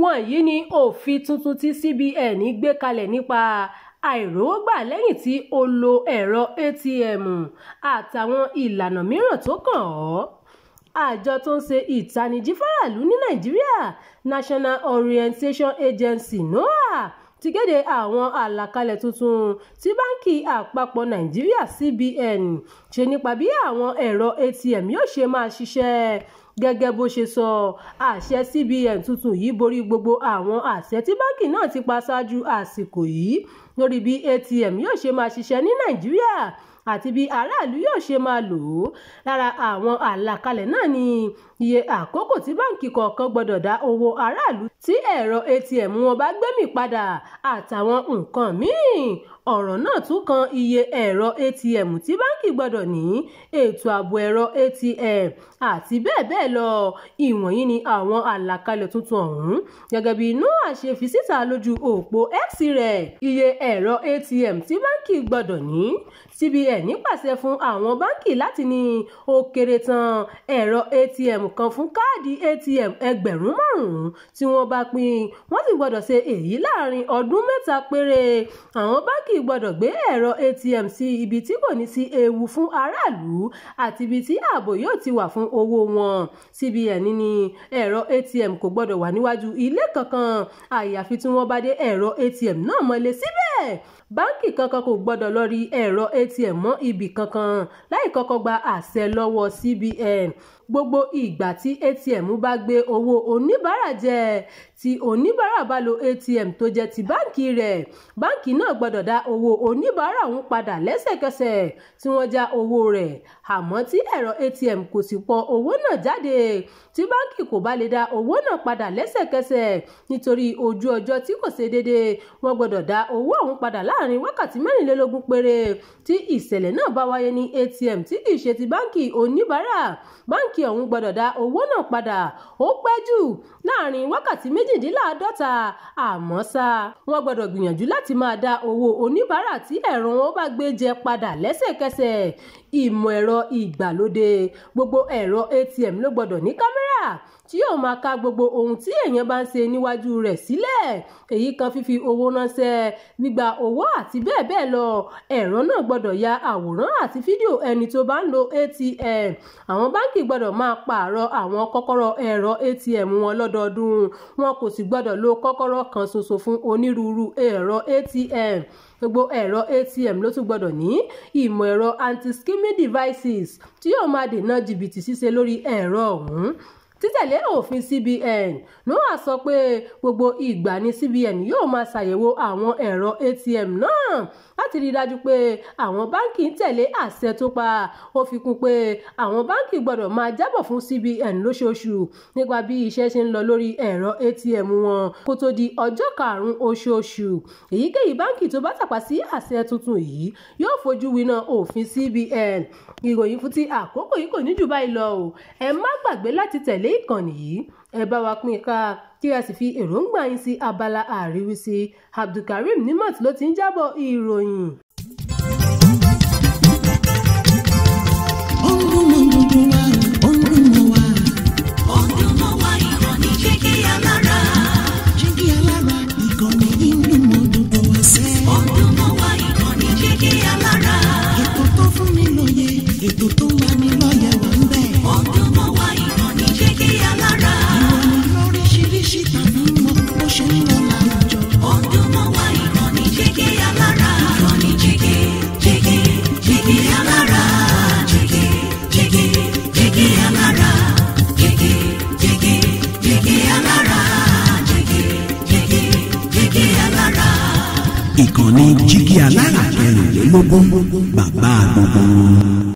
Wọ̀nyí ni òfin tuntun tí CBN gbé kalẹ̀ nípa àìrówógbà lẹ́yìn tí o lo ẹ̀rọ ATM àtàwọn ìlànà mìíràn tó kàn ọ́. Àjọ tó ń ṣe ìtanijí fáráàlú ní Nàìjíríà, National Orientation Agency (NOA), ti kéde àwọn àlàkalẹ̀ tuntun tí Báńkì Àpapọ̀ Nàìjíríà (CBN) ṣe nípa bí àwọn ẹ̀rọ ATM yóò ṣe máa ṣiṣẹ́. Gẹ́gẹ́ bó ṣe sọ, àṣẹ CBN tuntun yìí borí gbogbo àwọn àṣẹ tí báńkì náà ti pa ṣáájú àsìkò yìí lórí bí ATM yóò ṣe máa ṣiṣẹ́ ní Nàìjíríà àti bí aráàlú yóò ṣe máa lò ó. Lára àwọn àlàkalẹ̀ náà ni iye àkókò tí báńkì kọ̀ọ̀kan gbọdọ̀ dá owó aráàlú tí ẹ̀rọ ATM wọn bá gbémì padà àtàwọn nǹkan míì. Ọ̀rọ̀ náà tún kan iye ẹ̀rọ ATM tí báńkì gbọdọ̀ ní, ètò ààbò ẹ̀rọ ATM àti bẹ́ẹ̀ bẹ́ẹ̀ lọ. Ìwọ̀nyí ni àwọn àlàkalẹ̀ tuntun ọ̀hún gẹ́gẹ́ bí NOA ṣe fi síta lójú òpó X rẹ̀. Iye ẹ̀rọ ATM tí báńkì gbọdọ̀ ní. CBN pàṣẹ fún àwọn báńkì láti ní ó kéré tán ẹ̀rọ ATM kan fún káàdì ATM 5,000 tí wọ́n bá pín. Wọ́n sì gbọdọ̀ ṣe èyí láàárín ọdún 3 péré. Àwọn báńkì gbọdọ̀ gbé ẹ̀rọ ATM sí ibi tí kò ní sí ewu fún aráàlú àti ibi tí ààbò yóò ti wà fún owó wọn. CBN ní ẹ̀rọ ATM kò gbọdọ̀ wà níwájú ilé kankan àyàfi tí wọ́n bá dé ẹ̀rọ ATM náà mọ́lé síbẹ̀. Báńkì kankan kò gbọdọ̀ lọ rí ẹ̀rọ ATM mọ́ ibì kankan láì kọ́kọ́ gba àṣẹ lọ́wọ́ CBN. Gbogbo ìgbà tí ATM bá gbé owó oníbàárà jẹ, tí oníbàárà bá lo ATM tó jẹ́ ti báńkì rẹ̀, báńkì náà gbọdọ̀ dá owó oníbàárà ọ̀hún padà lẹ́sẹ̀kẹsẹ̀ tí wọ́n já owó rẹ̀. Àmọ́ tí ẹ̀rọ ATM kò sì pọ owó náà jáde, tí báńkì kò bá lè dá owó náà padà lẹ́sẹ̀kẹsẹ̀ nítorí ojú ọjọ́ tí kò ṣe déédéé, wọ́n gbọdọ̀ dá owó ọ̀hún padà láàárín wákàtí 24 péré. Tí ìṣẹ̀lẹ̀ náà bá wáyé ní ATM tí kì í ṣe ti báńkì oníbàárà, báńkì ọ̀hún gbọdọ̀ dá owó náà padà ó pẹ́ jù láàárín wákàtí 48. Àmọ́ ṣá, wọ́n gbọdọ̀ gbìyànjú láti máa dá owó oníbàárà tí ẹ̀rọ wọn bá gbé jẹ padà lẹ́sẹ̀kẹsẹ̀. Ìmọ̀ ẹ̀rọ ìgbàlódé. Gbogbo ẹ̀rọ ATM ló gbọdọ̀ ní kámẹ́rà tí yóò máa ka gbogbo ohun tí èèyàn bá ń ṣe níwájú rẹ̀ sílẹ̀. Èyí kan fífi owó ránṣẹ́, gbígba owó àti bẹ́ẹ̀ bẹ́ẹ̀ lọ. Ẹ̀rọ náà gbọdọ̀ ya àwòrán àti fídíò ẹni tó bá ń lo ATM. Àwọn báńkì gbọdọ̀ máa pààrọ̀ àwọn kọ́kọ́rọ́ ẹ̀rọ ATM wọn lọ́dọọdún. Wọn kò sì gbọdọ̀ lo kọ́kọ́rọ́ kan ṣoṣo fún onírúurú ẹ̀rọ ATM. Gbogbo ẹ̀rọ ATM ló tún gbọdọ̀ ní ìmọ̀ ẹ̀rọ anti-skimming devices tí yóò máa dènà jìbìtì ṣíṣe lórí ẹ̀rọ ọ̀hún. Títẹ̀lé òfin CBN, NOA sọ pé gbogbo ìgbà ni CBN yóò máa ṣàyẹ̀wò àwọn ẹ̀rọ ATM náà láti rí i dájú pé àwọn báńkì ń tẹ̀lé àṣẹ tó pa. Ó fi kún pé àwọn báńkì gbọ́dọ̀ máa jábọ̀ fún CBN lóṣooṣù nípa bí iṣẹ́ ṣe ń lọ lórí ẹ̀rọ ATM wọn kó tó di ọjọ́ 5 oṣooṣù. Èyíkéyìí báńkì tó bá tàpá sí àṣẹ tuntun yìí yóò fojú winá òfin CBN. Ìròyìn fún ti àkókò yìí kò ní jù báyìí lọ o. Ẹ má gbàgbé láti tẹ̀lé ìkànnì yìí, ẹ bá wa pín ká kí ẹ sì fi èròǹgbà yín sí abala àríwísí. Abdulkareem Nimot ló ti ń jábọ̀ ìròyìn. Ó ń dún mọ́ gbogbo wa, ó ń dún mọ́ wa. Ó ń dún mọ́ wa, ìkànnì Jígí Alára. Jígí Alára, ìkànnì yìí ń dún mọ́ gbogbo wa sẹ́. Ó ń dún mọ́ wa, ìkànnì Jígí Alára. Ètò tó fún ni lóye, ètò tó ń lani lọ́yẹ̀ wà ń bẹ̀. Ó ń dún mọ́ wa, ìkànnì Jígí Alára. Ìròyìn lóríṣiríṣi tàbí mọ bó ṣe ń lọ láwùjọ. Ó ń dún mọ́ wa, ìkànnì Jígí Alára. Ìkànnì Jígí, Jígí, Jígí Alára. Jígí, Jígí, Jígí Alára. Jígí, Jígí, Jígí Alára. Jígí, Jígí, Jígí Alára. Ìkànnì Jígí Alára 24 bàbá gbogbo.